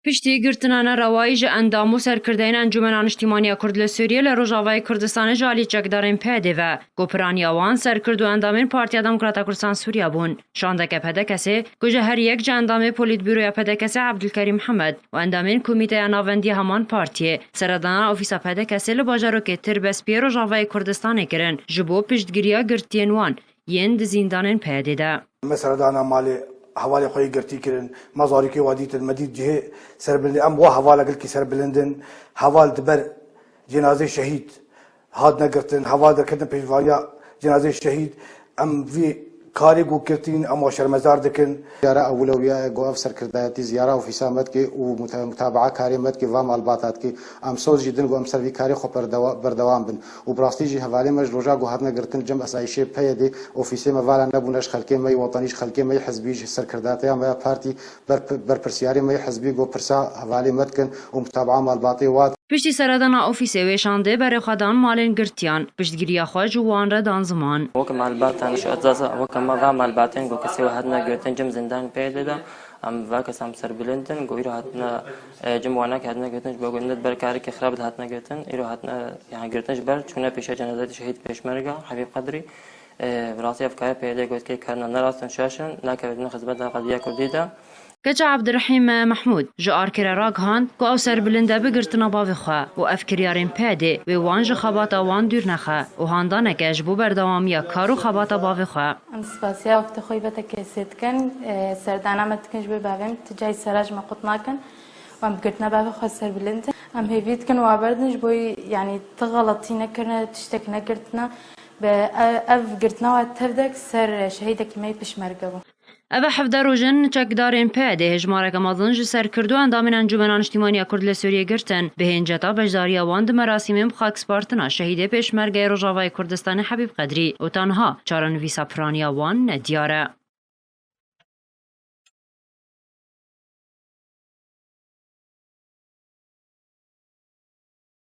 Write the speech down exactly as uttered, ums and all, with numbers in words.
Piştî girtina nerewayî ji endam û serkirdeyên Encûmena Niştîmaniya Kurd li Sûriyê li Rojavayê Kurdistanê ji alî çekdarên P Y D'ê ve, ku piraniya wan serkird û endamên Partiya Demokrata Kurdistan Sûriya bûn. Şandeke P D K S'ê, ku ji her yek ji endamê Polîtbûroya P D K S'ê Ebdulkerîm Hemed û endamên Komîteya Navendî ya heman partiyê, seredana ofîsa P D K S'ê li bajarokê Tirbespiyê Rojavayê Kurdistanê kirin, ji bo piştgiriya girtiyên wan yên di zîndanên P Y D'ê de. Me seredana malê hevalê xwe yê girtî kirin, me zarokê wa dîtin, me dît cihê serbilind, em wa hevala gilkî serbilind in, heval di ber cenazê şehîd hatine girtin, heval derketin pêşvariya cenazê şehîd, em vî karê ku girtîn, em wa şermezar dikin. Ziyara ewlewiya e ku ev serkirdayetî ziyara ofîsa me dike û muta-, mutabaa karê me dike va malbata dike. Em soz jî din ku em ser vî karê xwe berdewa-, berdewam bin. Û bi rastî jî hevalê me ji roja ku hatine girtin cem esayîşê P Y D'ê, ofîsê me vala nebûne ji xelkê me yê wetanî, ji xelkê me yê hizbî, ji serkirdateya me ya partî, ber-, berpirsiyarê me yê hizbî ku pirsa hevalê me dikin û mutabaa malbatê wa. Piştî seredana ofîsê wê şandê berê xwe dan malên girtiyan, piştgiriya xwe ji wan re dan ziman. Weke malbatan ji ezaza, weke me va malbatên ku kesê we hatine girtin cem zindan P Y D'ê de, em va kes em serbilind in, ku îro hatine, e, cem wanek hatine girtin, ji bo ku ne di ber karekî xirab de hatine girtin, îro hatine, yani girtin ji ber çûne pêşiya cenazeyê şehîd Pêşmerge Habîb Qedrî. E, bi rastî ev karê P Y D'ê got ke karina ne rast in, şaş in, nakeve di nû xizmeta qediya Kurdî de. Keça Ebdurehîm Mehmûd ji Arkê re ragihand ku ew serbilind e bi girtina bavê xwe û ev kiryarên P Y D'ê wê wan ji xebata wan dûr nexe û handaneke ji bo berdewamiya kar û xebata bavê xwe. Em spasiya wextê xwe yî vetekê sê dikin, e, serdana me dikin ji bo bavê min, ti cayî sera ji me qut nakin. Em bi girtina bavê xwe serbilind in. Em hêvî dikin wa berdin ji bo, yanî, ti xeletî nekirine, tiştek negirtine. Bi e-, ev girtina wa tevdek ser şehîdekî me yê Pêşmerge bû. Ev hevdeh roj in çekdarên P Y D'ê hejmareke mezin ji serkirdû endamên Encûmena Niştîmaniya Kurd li Sûriyê girtin, bi hênceta beşdariya wan di merasîmên bi xakspartina şehîdê Pêşmergeyê Rojavayê Kurdistanê Hebîb Qedrî û tenha çarenivîsa piraniya wan nediyar e.